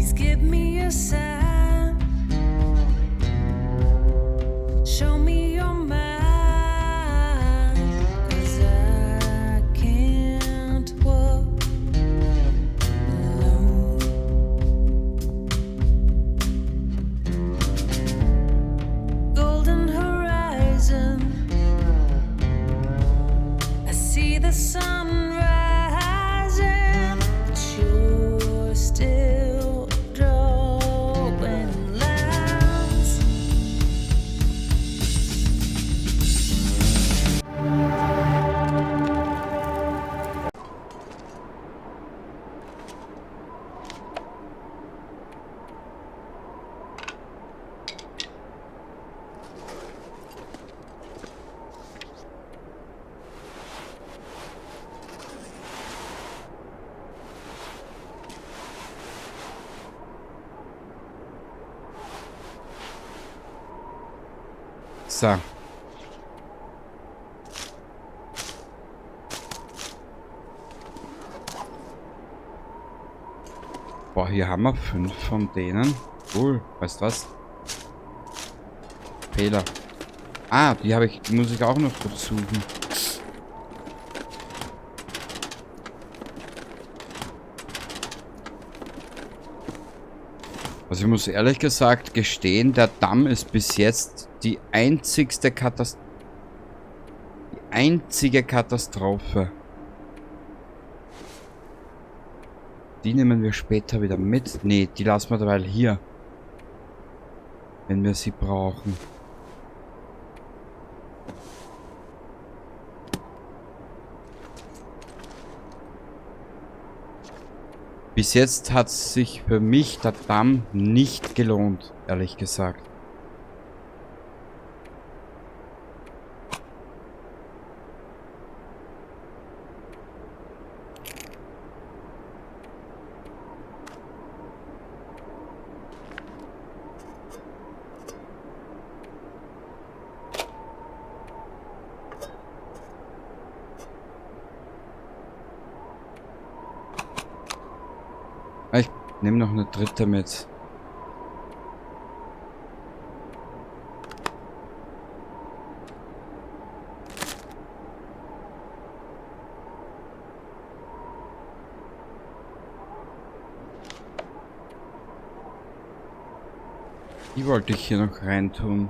Please give me a sign. Show me your mind. 'Cause I can't walk alone. Golden horizon. I see the sun rising, but you're still drawing lines. So. Boah, hier haben wir 5 von denen. Cool, weißt du was? Fehler. Ah, die habe ich, die muss ich auch noch kurz suchen. Also ich muss ehrlich gesagt gestehen, der Damm ist bis jetzt die einzigste die einzige Katastrophe. Die nehmen wir später wieder mit. Nee, die lassen wir derweil hier. Wenn wir sie brauchen. Bis jetzt hat sich für mich der Damm nicht gelohnt, ehrlich gesagt. Ich nehme noch eine dritte mit. Die wollte ich hier noch reintun.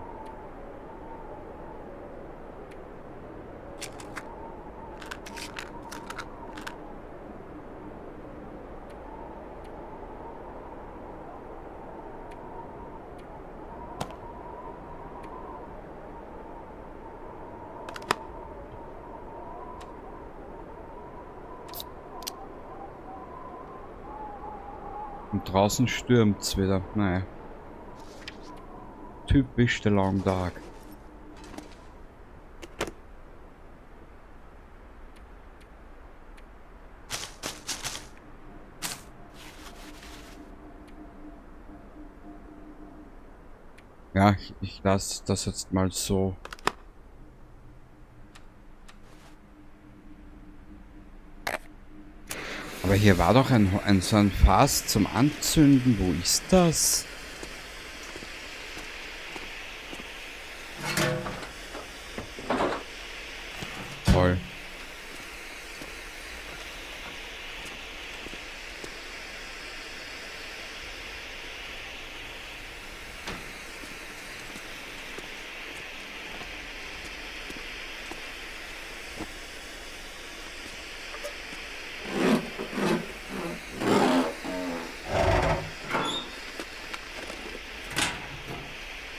Und draußen stürmt's wieder. Naja. Typisch der Long Dark. Ja, ich lass das jetzt mal so. Aber hier war doch so ein Fass zum Anzünden. Wo ist das? Toll.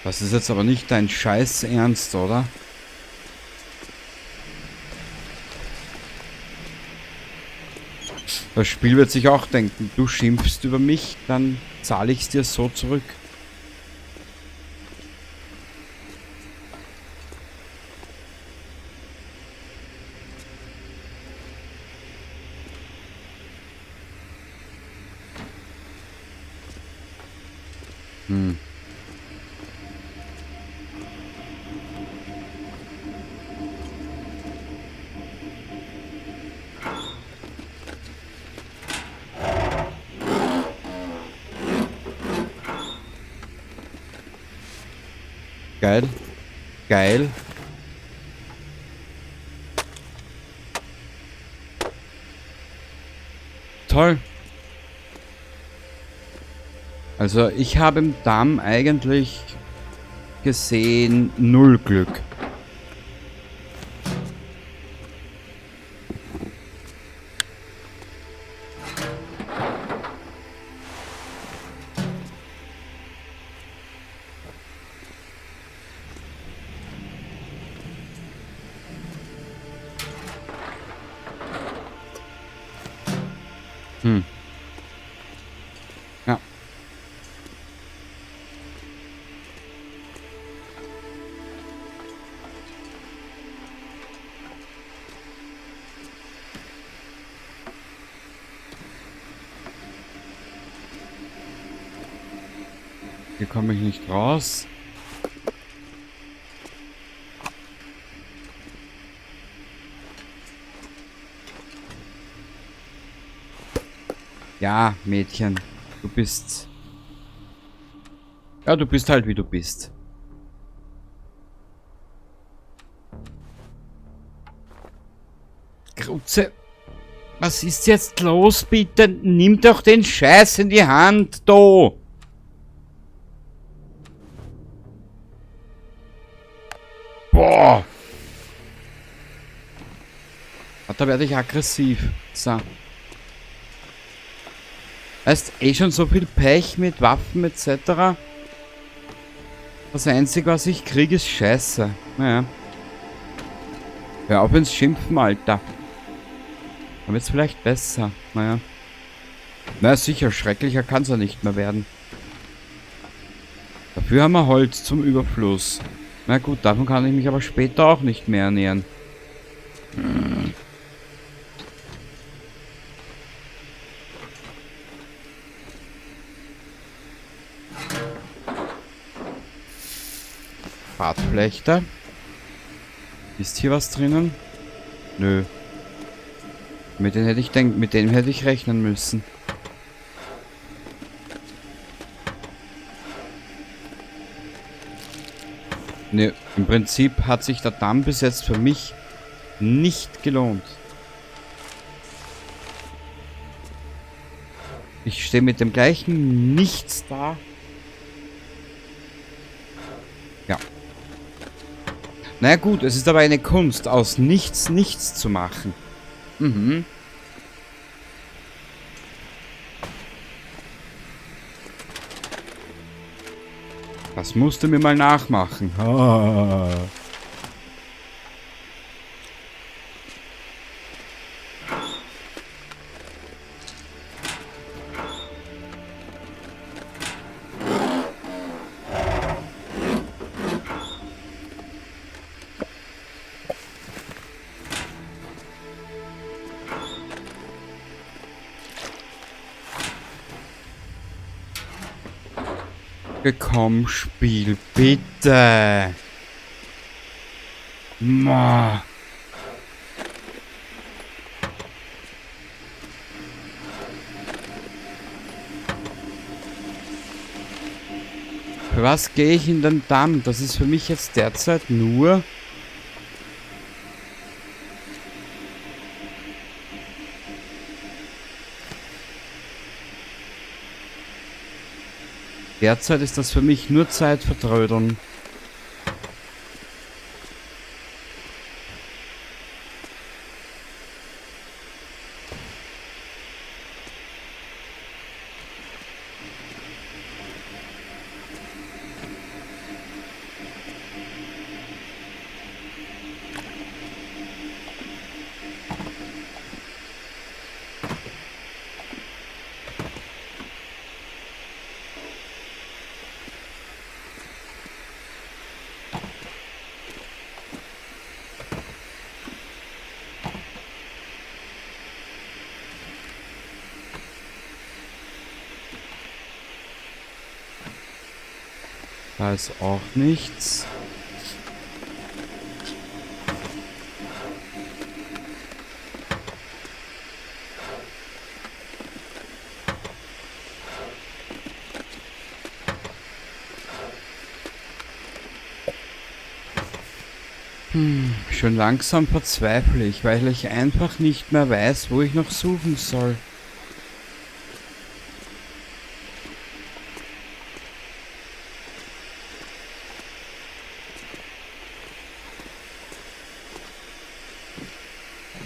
Das ist jetzt aber nicht dein Scheiß Ernst, oder? Das Spiel wird sich auch denken, du schimpfst über mich, dann zahle ich's dir so zurück. Geil. Geil. Toll. Also ich habe im Damm eigentlich gesehen null Glück. Ja. Hier komme ich nicht raus. Ja, Mädchen, du bist... Ja, du bist halt wie du bist. Grutze, was ist jetzt los, bitte? Nimm doch den Scheiß in die Hand, do! Boah! Da werde ich aggressiv. So. Weißt, eh schon so viel Pech mit Waffen et cetera. Das Einzige, was ich kriege, ist Scheiße. Naja. Hör auf ins Schimpfen, Alter. Aber jetzt vielleicht besser. Naja. Na sicher, schrecklicher kann's ja nicht mehr werden. Dafür haben wir Holz zum Überfluss. Na gut, davon kann ich mich aber später auch nicht mehr ernähren. Bartflechter. Ist hier was drinnen? Nö. Mit denen hätte ich denken, mit dem hätte ich rechnen müssen. Ne, im Prinzip hat sich der Damm bis jetzt für mich nicht gelohnt. Ich stehe mit dem gleichen Nichts da. Ja. Naja gut, es ist aber eine Kunst, aus nichts nichts zu machen. Mhm. Das musst du mir mal nachmachen. Ah. Komm, Spiel, bitte. Ma. Für was gehe ich in den Damm? Das ist für mich jetzt derzeit nur... Derzeit ist das für mich nur Zeit vertrödeln. Da ist auch nichts. Schon langsam verzweifle ich, weil ich einfach nicht mehr weiß, wo ich noch suchen soll.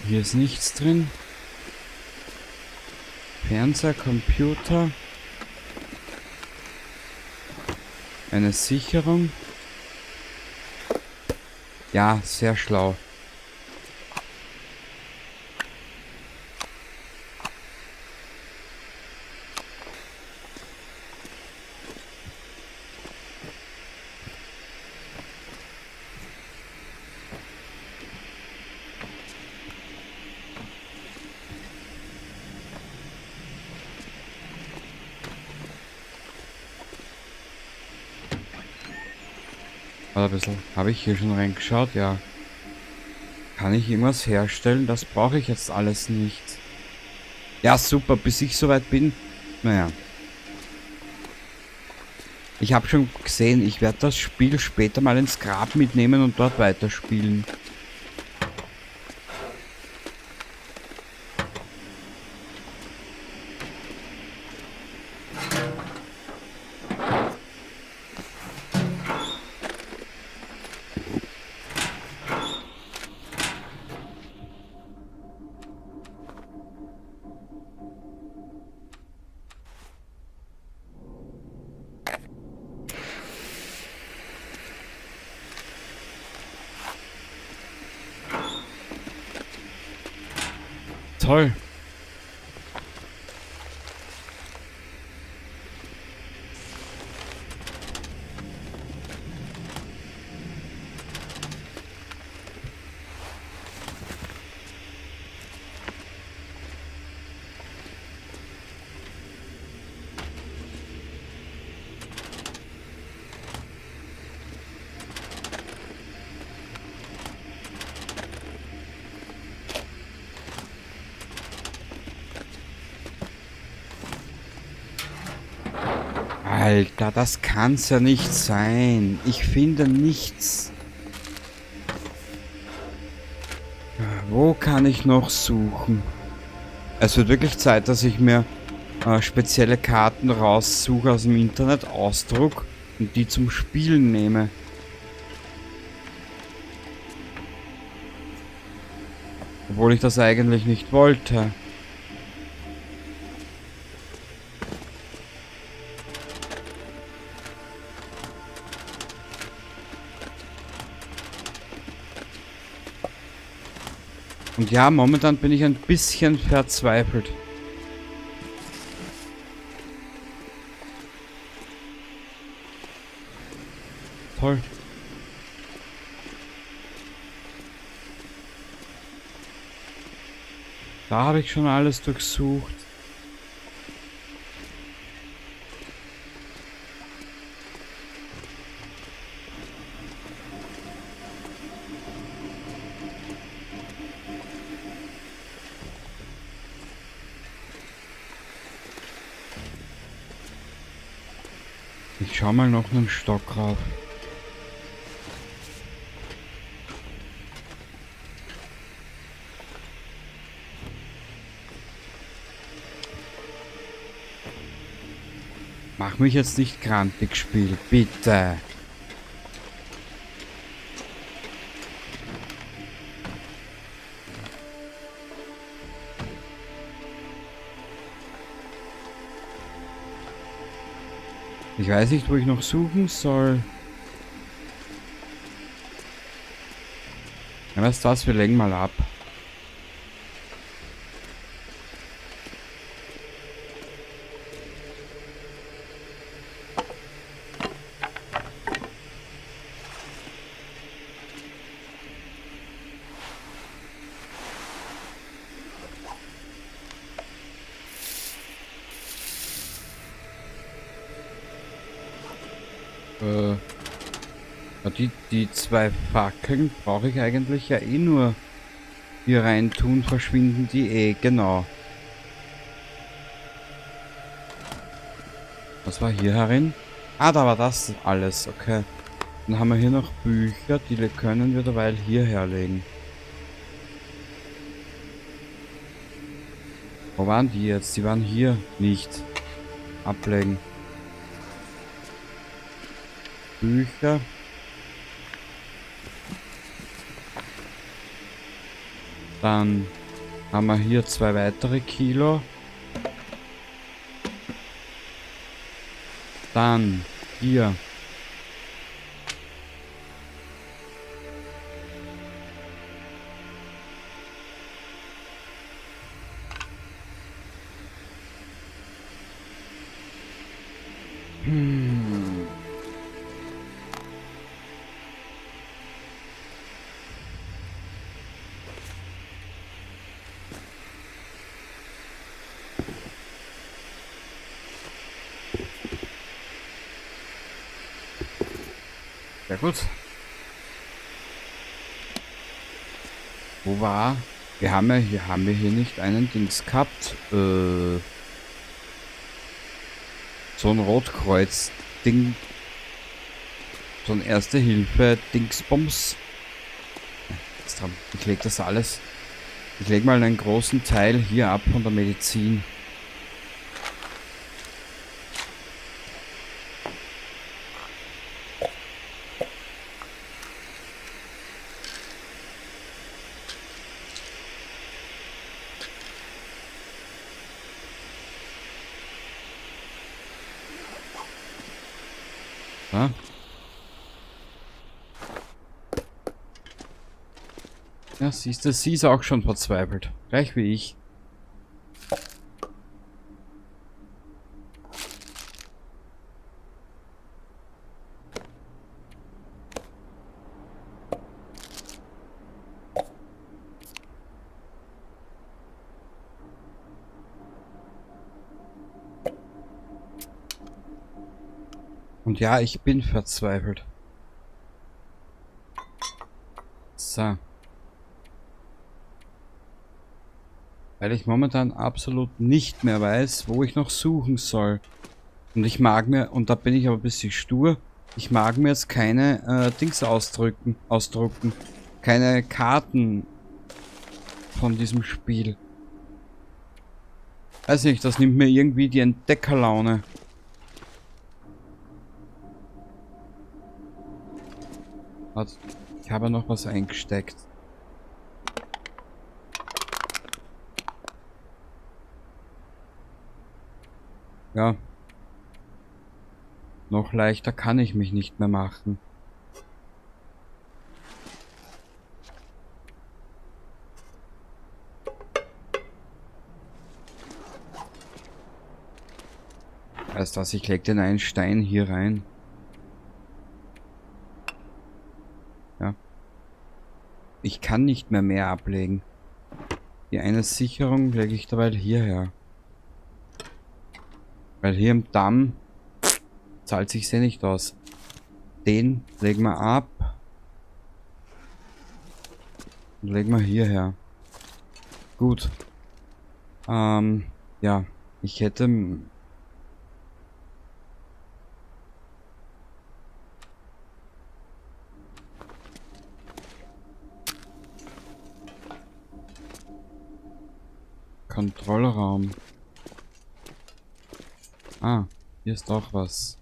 Hier ist nichts drin. Fernseher, Computer. Eine Sicherung. Ja, sehr schlau. Warte ein bisschen. Habe ich hier schon reingeschaut? Ja. Kann ich irgendwas herstellen? Das brauche ich jetzt alles nicht. Ja, super. Bis ich soweit bin. Naja. Ich habe schon gesehen, ich werde das Spiel später mal ins Grab mitnehmen und dort weiterspielen. Toll. Alter, das kann's ja nicht sein. Ich finde nichts. Wo kann ich noch suchen? Es wird wirklich Zeit, dass ich mir spezielle Karten raussuche aus dem Internet, Ausdruck und die zum Spielen nehme. Obwohl ich das eigentlich nicht wollte. Und ja, momentan bin ich ein bisschen verzweifelt. Toll. Da habe ich schon alles durchsucht. Ich schau mal noch einen Stock rauf. Mach mich jetzt nicht krantig, Spiel, bitte. Ich weiß nicht, wo ich noch suchen soll. Ja, weißt du was? Wir legen mal ab. Die zwei Fackeln brauche ich eigentlich ja eh nur hier rein tun, verschwinden die eh, genau. Was war hier herin? Ah, da war das alles, okay. Dann haben wir hier noch Bücher, die können wir derweil hierher legen. Wo waren die jetzt? Die waren hier nicht. Ablegen. Bücher. Dann haben wir hier 2 weitere Kilo. Dann hier. Ja gut. Wo war? Wir haben ja hier, haben wir hier nicht einen Dings gehabt? So ein Rotkreuz-Ding. So ein Erste-Hilfe-Dingsbums. Ich leg das alles. Ich leg mal einen großen Teil hier ab von der Medizin. Ja. Ja, siehst du, sie ist auch schon verzweifelt. Gleich wie ich. Und ja, ich bin verzweifelt. So. Weil ich momentan absolut nicht mehr weiß, wo ich noch suchen soll. Und ich mag mir, und da bin ich aber ein bisschen stur, ich mag mir jetzt keine Dings ausdrucken. Keine Karten von diesem Spiel. Weiß nicht, das nimmt mir irgendwie die Entdeckerlaune. Warte, ich habe noch was eingesteckt. Ja. Noch leichter kann ich mich nicht mehr machen. Weißt du was, ich leg den einen Stein hier rein. Ja. Ich kann nicht mehr ablegen. Die eine Sicherung lege ich dabei hierher. Weil hier im Damm zahlt sich's eh nicht aus. Den legen wir ab. Und legen wir hierher. Gut. Ja, ich hätte... Kontrollraum. Ah, hier ist doch was.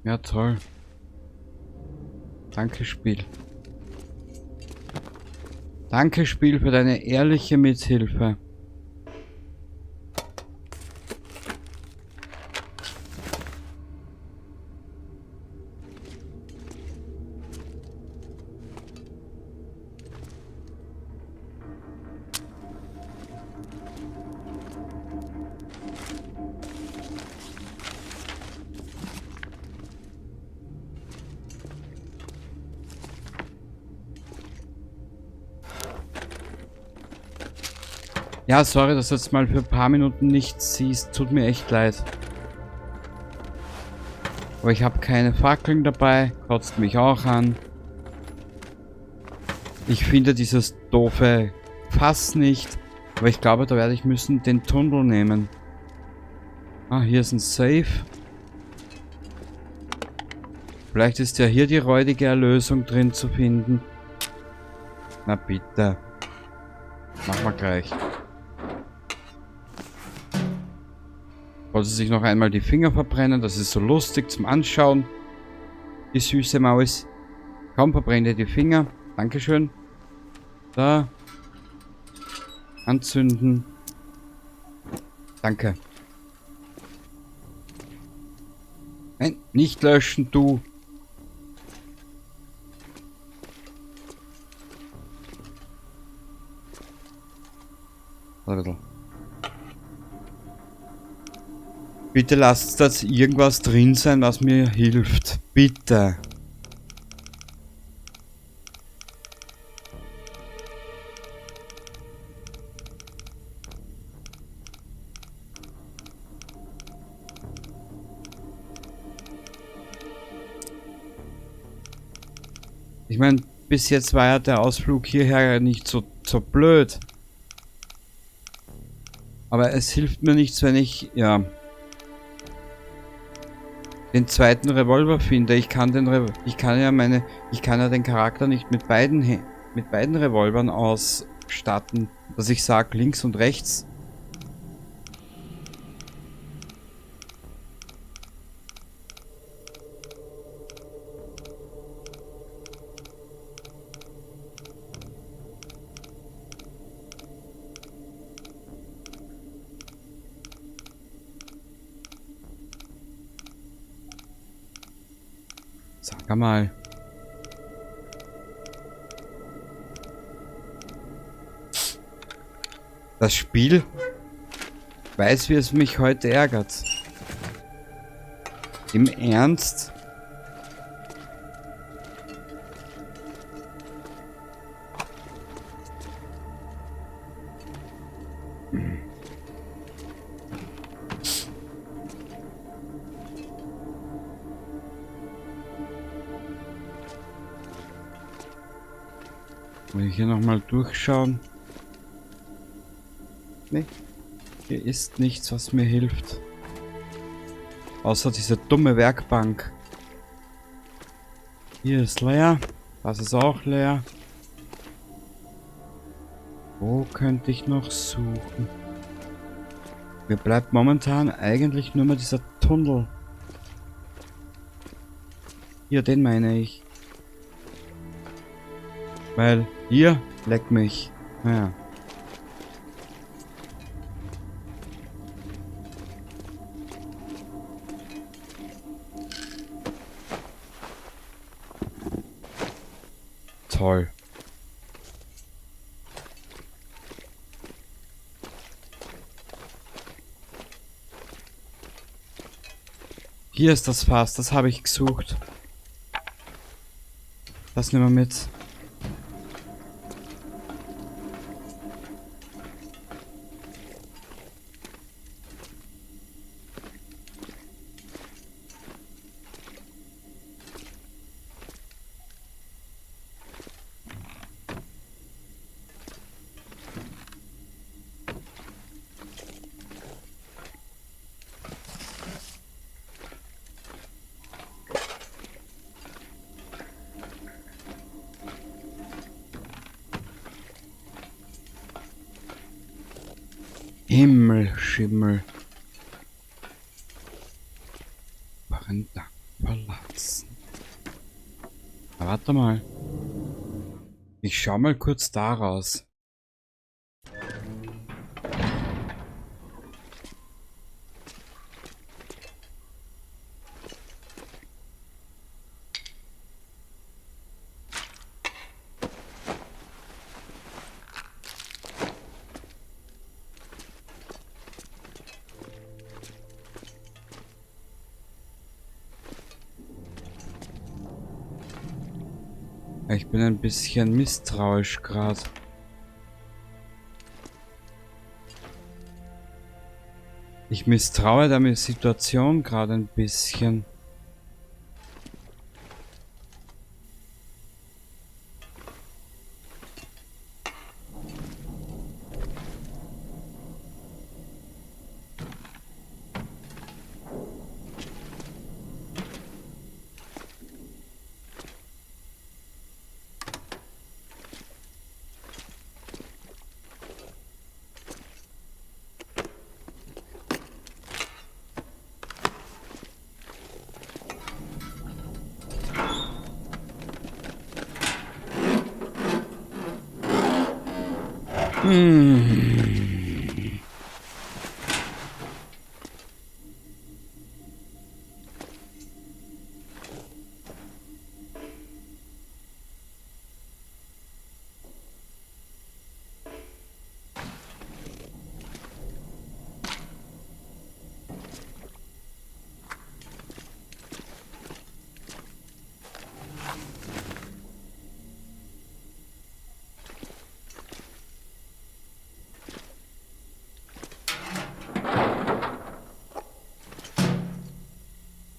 Ja, toll. Danke, Spiel. Danke, Spiel, für deine ehrliche Mithilfe. Ja, sorry, dass du jetzt mal für ein paar Minuten nichts siehst. Tut mir echt leid. Aber ich habe keine Fackeln dabei. Kotzt mich auch an. Ich finde dieses doofe Fass nicht. Aber ich glaube, da werde ich müssen den Tunnel nehmen. Ah, hier ist ein Safe. Vielleicht ist ja hier die räudige Erlösung drin zu finden. Na bitte. Machen wir gleich. Wollte sie sich noch einmal die Finger verbrennen. Das ist so lustig zum Anschauen. Die süße Maus. Komm, verbrenn dir die Finger. Dankeschön. Da. Anzünden. Danke. Nein, nicht löschen, du. Warte ein bisschen. Bitte lasst das irgendwas drin sein, was mir hilft. Bitte. Ich meine, bis jetzt war ja der Ausflug hierher nicht so blöd. Aber es hilft mir nichts, wenn ich, ja, den zweiten Revolver finde. Ich kann ja den Charakter nicht mit beiden Revolvern ausstatten, dass ich sage links und rechts. Sag mal. Das Spiel weiß, wie es mich heute ärgert. Im Ernst? Will ich hier nochmal durchschauen? Nee. Hier ist nichts, was mir hilft. Außer diese dumme Werkbank. Hier ist leer. Das ist auch leer. Wo könnte ich noch suchen? Mir bleibt momentan eigentlich nur mal dieser Tunnel. Hier, den meine ich. Weil hier leck mich. Naja. Toll. Hier ist das Fass, das habe ich gesucht. Das nehmen wir mit. Himmel, Schimmel. Veranda verlassen. Na, warte mal. Ich schau mal kurz da raus. Ich bin ein bisschen misstrauisch gerade. Ich misstraue der Situation gerade ein bisschen.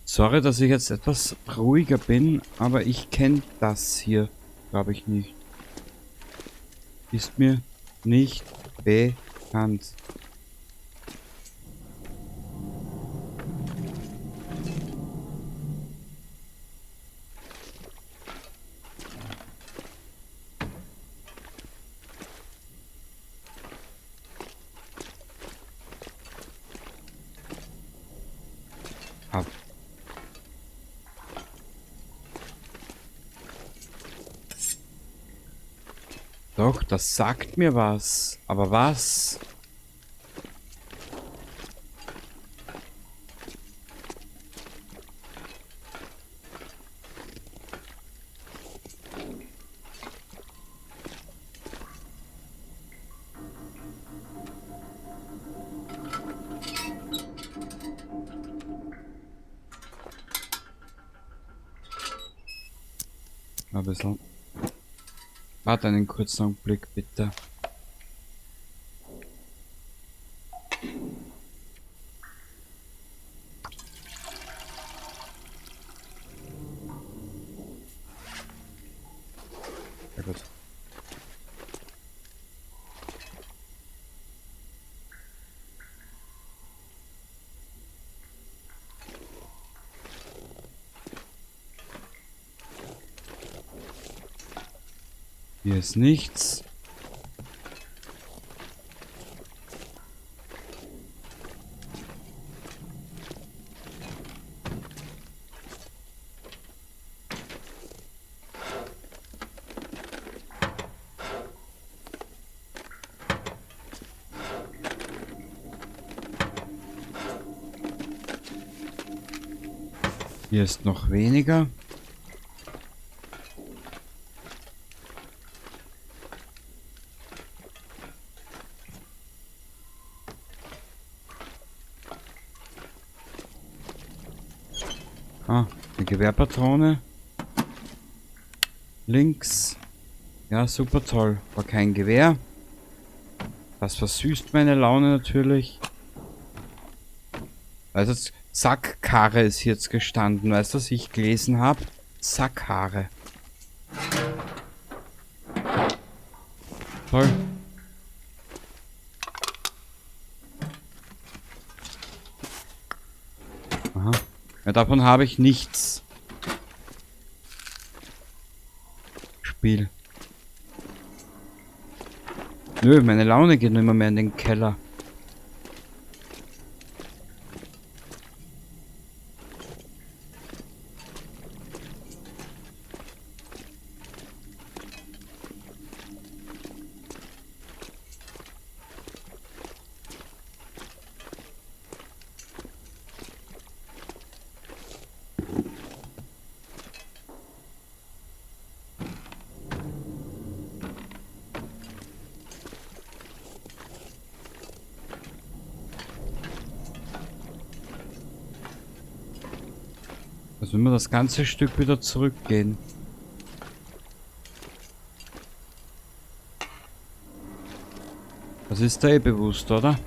Sorry, dass ich jetzt etwas ruhiger bin, aber ich kenne das hier, glaube ich, nicht. Ist mir nicht bekannt. Ab. Doch, das sagt mir was. Aber was? Ein bisschen. Warte einen kurzen Augenblick, bitte. Ja, gut. Hier ist nichts. Hier ist noch weniger. Ah, eine Gewehrpatrone. Links. Ja, super toll. War kein Gewehr. Das versüßt meine Laune natürlich. Also Sackkarre ist jetzt gestanden. Weißt du, was ich gelesen hab? Sackhaare. Toll. Aha. Ja, davon habe ich nichts. Spiel. Nö, meine Laune geht nicht mehr in den Keller. Also wenn wir das ganze Stück wieder zurückgehen. Das ist da eh bewusst, oder?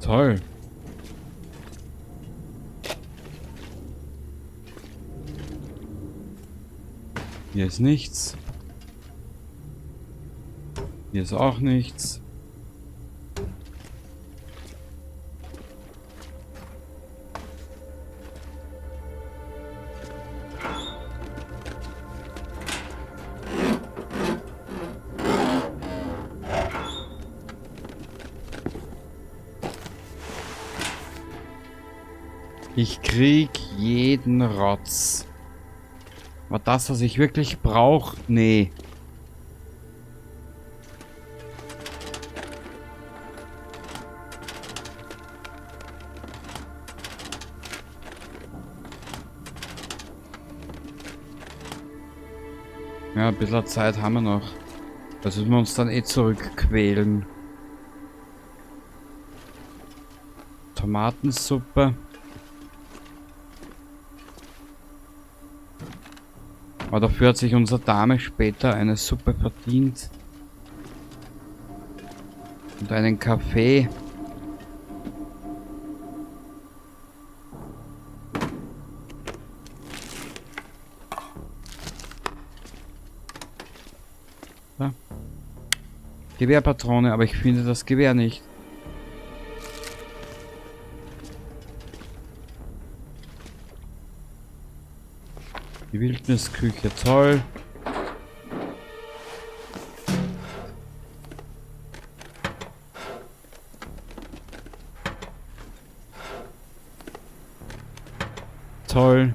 Toll. Hier ist nichts. Hier ist auch nichts. Ich krieg jeden Rotz. Aber das, was ich wirklich brauche, nee. Ja, ein bisschen Zeit haben wir noch. Das müssen wir uns dann eh zurückquälen. Tomatensuppe. Aber dafür hat sich unsere Dame später eine Suppe verdient. Und einen Kaffee. Da. Gewehrpatrone, aber ich finde das Gewehr nicht. Die Wildnisküche, toll. Toll.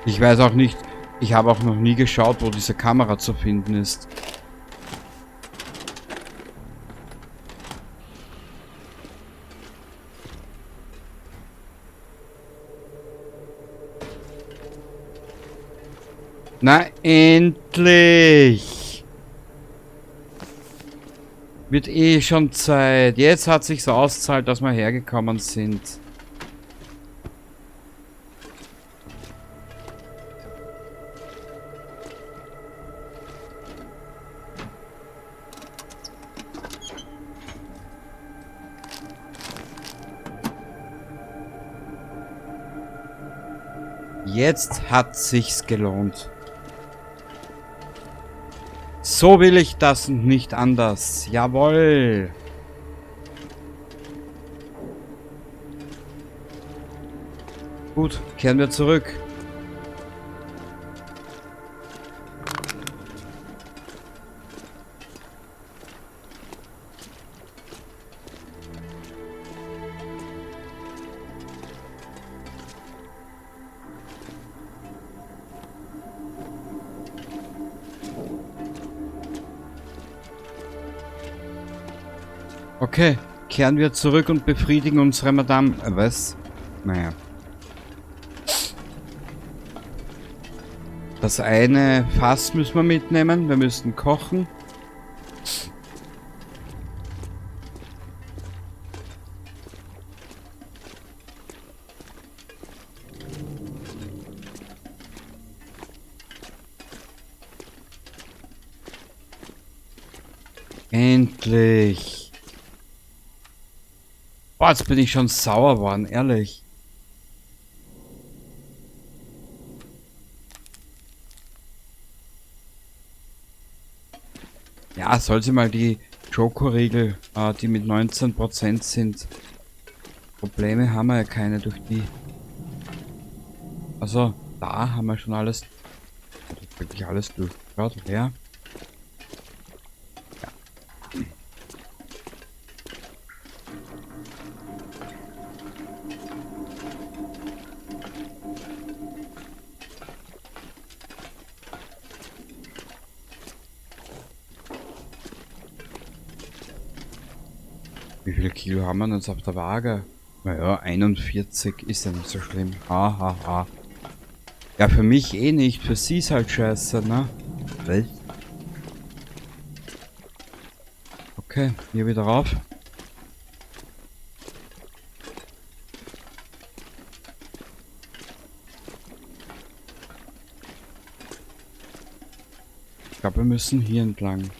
Ich weiß auch nicht, ich habe auch noch nie geschaut, wo diese Kamera zu finden ist. Na endlich! Wird eh schon Zeit. Jetzt hat sich's auszahlt, dass wir hergekommen sind. Jetzt hat sich's gelohnt. So will ich das und nicht anders. Jawohl. Gut, kehren wir zurück. Okay, kehren wir zurück und befriedigen unsere Madame. Was? Naja. Das eine Fass müssen wir mitnehmen. Wir müssen kochen. Endlich. Boah, jetzt bin ich schon sauer geworden, ehrlich. Ja, soll sie mal die Schokoriegel, die mit 19% sind. Probleme haben wir ja keine durch die. Also, da haben wir schon alles. Wirklich alles durchgeschaut, ja. Wie viele Kilo haben wir denn jetzt auf der Waage? Naja, 41 ist ja nicht so schlimm. Ha, ha, ha. Ja, für mich eh nicht. Für sie ist halt scheiße, ne? Was? Okay, hier wieder rauf. Ich glaube, wir müssen hier entlang.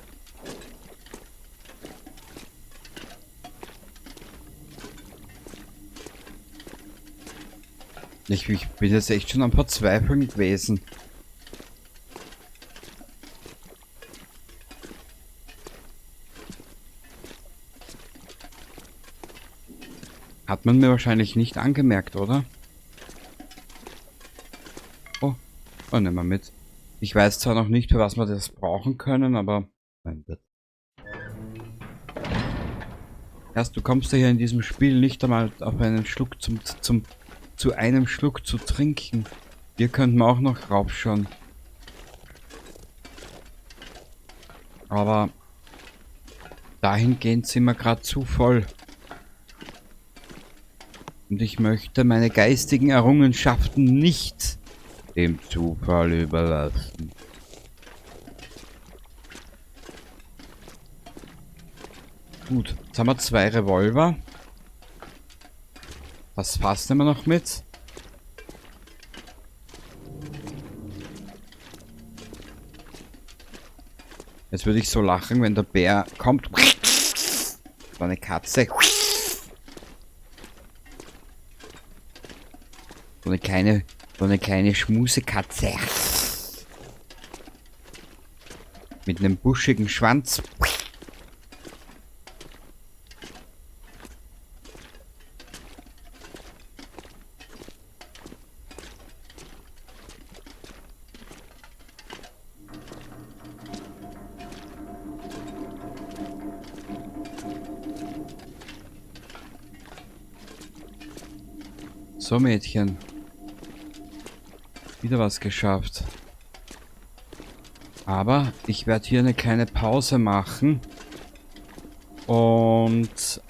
Ich bin jetzt echt schon am Verzweifeln gewesen. Hat man mir wahrscheinlich nicht angemerkt, oder? Oh, oh, nehmen wir mit. Ich weiß zwar noch nicht, für was wir das brauchen können, aber... Mein Gott. Erst, du kommst ja hier in diesem Spiel nicht einmal auf einen Schluck zu einem Schluck zu trinken. Hier könnten wir auch noch raufschauen. Aber dahingehend sind wir grad zu voll. Und ich möchte meine geistigen Errungenschaften nicht dem Zufall überlassen. Gut, jetzt haben wir 2 Revolver. Das Fass nehmen wir noch mit. Jetzt würde ich so lachen, wenn der Bär kommt. Das war eine Katze. So eine kleine Schmusekatze. Mit einem buschigen Schwanz. So, Mädchen. Wieder was geschafft. Aber ich werde hier eine kleine Pause machen. Und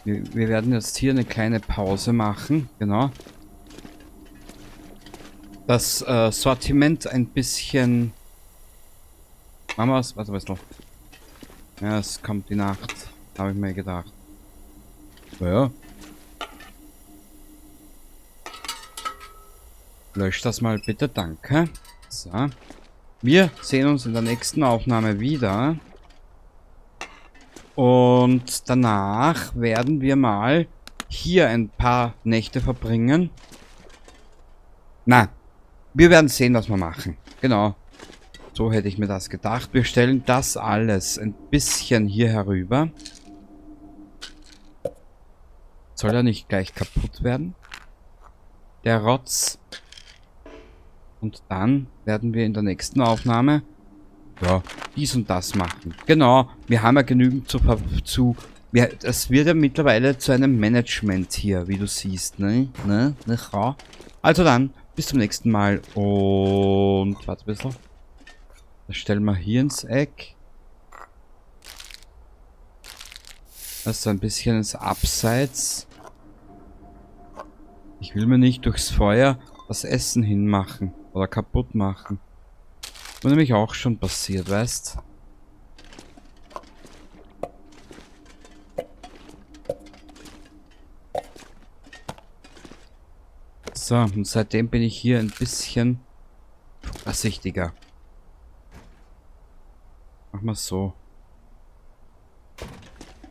wir werden jetzt hier eine kleine Pause machen. Genau. Das Sortiment ein bisschen... Machen wir's? Warte, was noch? Ja, es kommt die Nacht. Habe ich mir gedacht. Ja. Lösch das mal bitte, danke. So. Wir sehen uns in der nächsten Aufnahme wieder. Und danach werden wir mal hier ein paar Nächte verbringen. Na, wir werden sehen, was wir machen. Genau. So hätte ich mir das gedacht. Wir stellen das alles ein bisschen hier herüber. Soll er nicht gleich kaputt werden? Der Rotz. Und dann werden wir in der nächsten Aufnahme, ja, dies und das machen. Genau, wir haben ja genügend zu ver-, zu, wir, das wird ja mittlerweile zu einem Management hier, wie du siehst, ne? Ne? Ne? Ja. Also dann, bis zum nächsten Mal und warte ein bisschen. Das stellen wir hier ins Eck. Das ist ein bisschen ins Abseits. Ich will mir nicht durchs Feuer das Essen hinmachen oder kaputt machen. War nämlich auch schon passiert, weißt? So, und seitdem bin ich hier ein bisschen vorsichtiger. Machen wir so.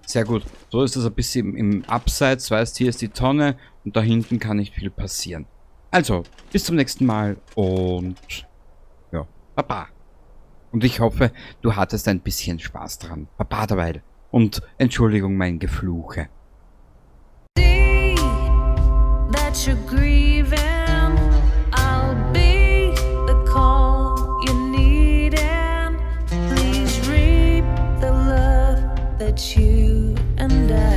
Sehr gut. So ist das ein bisschen im Abseits, weißt, hier ist die Tonne und da hinten kann nicht viel passieren. Also, bis zum nächsten Mal und ja, baba. Und ich hoffe, du hattest ein bisschen Spaß dran. Baba derweil. Und Entschuldigung, mein Gefluche. That you're grieving, I'll be the call you need, and please reap the love that you and I